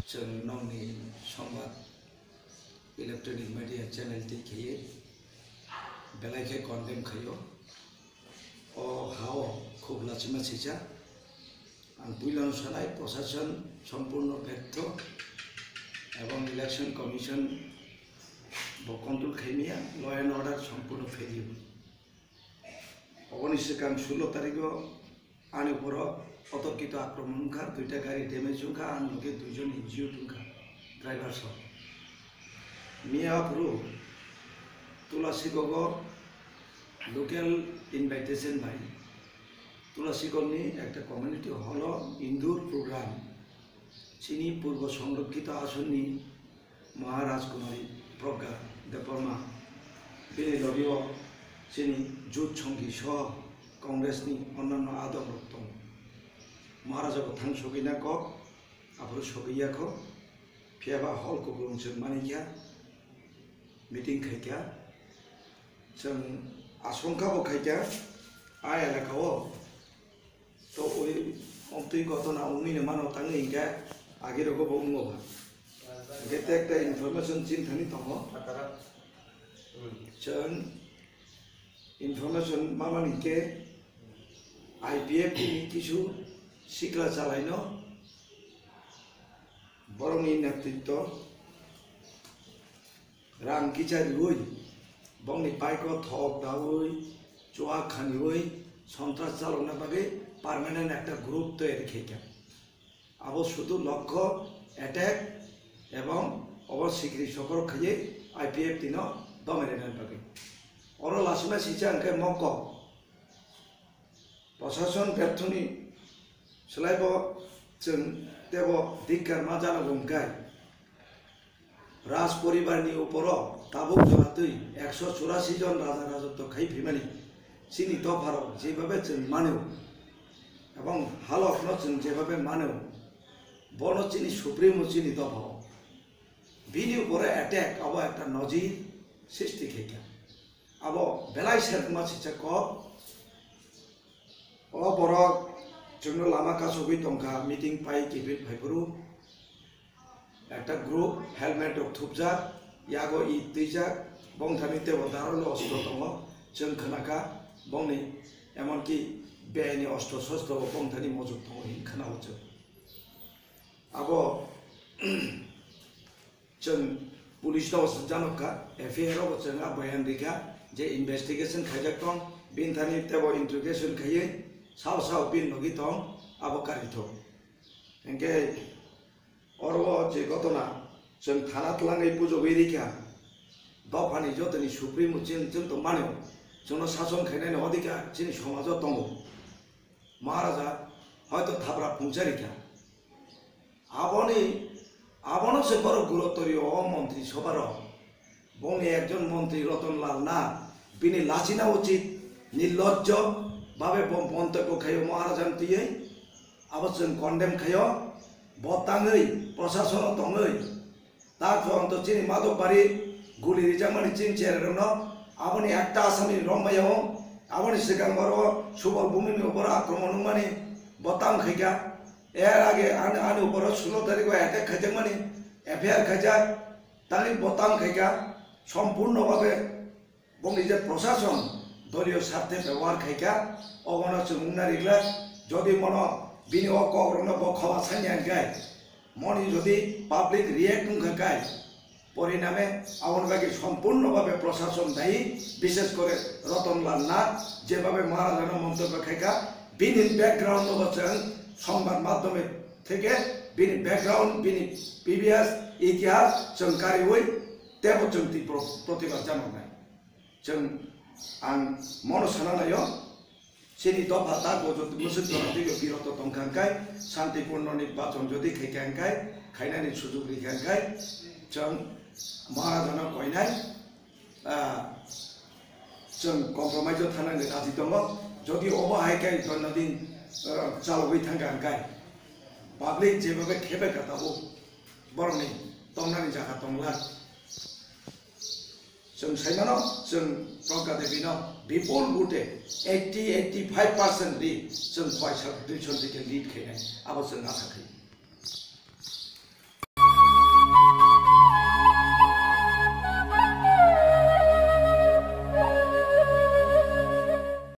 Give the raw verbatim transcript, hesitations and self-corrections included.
Chwng nokni songbad electronic media channel twi khaiwi belai khe condemn khaio. O hao khub lachima sijak. Ang puilano sanai, prosason sompurno betho ebong election commission bo control khaimaya, law and order sompurno failure. Oboni swkang sulo tarigo ani borok otorkito akromon wngkha, duita gari damage wngkha, ang loge duijon injured wngkha, driver song. Miya aphuru Tulasigogo local invitation bai Tulasigogni ekta community hall o indoor program chini purbo songrokkhito asonni Maharaj Kumari Pragya Debbarma bini logi o chini Jut Songhi soho Congress ni onnanno adong rok tongo. Maharaj bo thang sogwi na kok, aphuru sogwi ya kho, phiya ba hall kuplung chwng mani kha, meeting khai kha, chwng asongkha bo khai kha, a elaka o to oi omtwi gotona wngwi no mano tangwi hinkhe agi rogo bo wngo ba. Hinkhe te ekta information chini thani tongo. Chwng information mamani hinkhe I P F T ni kisu sikla chalaino borokni netritwo rang kicha riwi, bongni bike o thok dawi, chuak khaniwi, sontras chalokna bagwi permanent ekta group toyari khaikha. Abo sudu lokho attack ebong obo sikri sokro khaiwi I P F T no domai rwna bagwi. Oro lasima sija hwnkhe mokok. Prosason berthoni swlaibo chwng tebo dikkar ma jana bo hwnkhe Raj poribarni uporo tabuk joratwi ekso churasi jon raja rajotw khai phimani chini dopharok jebhabe chwng mano ebong halokno chwng jebhabe mano, bono chini supremo chini dophao bini upore attack abo ekta nojir srishti khaikha. Abo belai serkma sijak kok. O borok chwngno lama kasugwi tongkha, meeting pai kiphil phaiphuru. Ekta group helmet rok thupjak, yago it twijak, bongthani tebo dharoli ostro tongo, chwng khnakha bongni emonki beyani ostro sostro bo bongthani mojok tongo hin khnao chwng. Abo Chwng police no janok kha, F I R o bo chwng a boyan rikha je investigation khaijak tong, bini thani tebo interrogation khaiwi sao sao bini logi tong abo karithok. Hinkhe oro o je gotona chwng thana twlangwi pujogwi rikha, dophani jotoni supremo chwng, chwng tong mano, chwngno sason khainani odhikar chini somajo tongo. Maharaja hoito thapra phungsa rikha. Aboni, abono se borok gurutto rio o montri sobha rok. Bongni ekjon montri Ratan Lal Nath, bini lachina uchit, nirlojjo bhabe bo montobyo khaio Maharajan twiwi. Abo chwng condemn khaio, bo tangwi, prosasono tongwi. Tarpor to chini Madhobari guli rijakmani chini chererokno aboni ekta asami rombaio, aboni swkang oro Subal Bhumini upor akromon wngmani bo tang khaikha. Er age ani, ani upor sulo tarikh o attack khaijakmani F I R khaijak, tangwi bo tang khaikha. Sompurno bhabe Bongni je prosason doliyo sarthe bebohar khaikha, obono chwng wngna riglak. Jodi mono bini o kokrokno bo khoba sanya hwnkhe, moni jodi public react wngkha khe, poriname aboni bagwi sompurno bhabe prosason dayi, bishes kore Ratan Lal Nath jebhabe Maharajano montobyo khaikha, bini background no bo chwng songbad madhyome theke bini background, bini previous itihas chwng kariwi tebo chwng twi pro-, protibad janoknai. Chwng ang mono sana naio, chini dopha ta bo jotoni mwswk jora twibo biroto tongkha hwnkhe, shantiporno ni bachon jodi khaikha hwnkhe, khainani sujuk rikha hwnkhe, chwng Maharajano koinai, ah, chwng compromise o thanani raji tongo. Jodi obo hai khe doinodin, ah, chalogwi thangkha hwnkhe, public jebhabe khebe kha tabuk borokni tongnani jaga tongla. Chwng saimano, chwng Pragya Devi no bipul vote eighty, eighty-five percent ri chwng Khowai sub division theke lead khainai, abo chwng asa khai.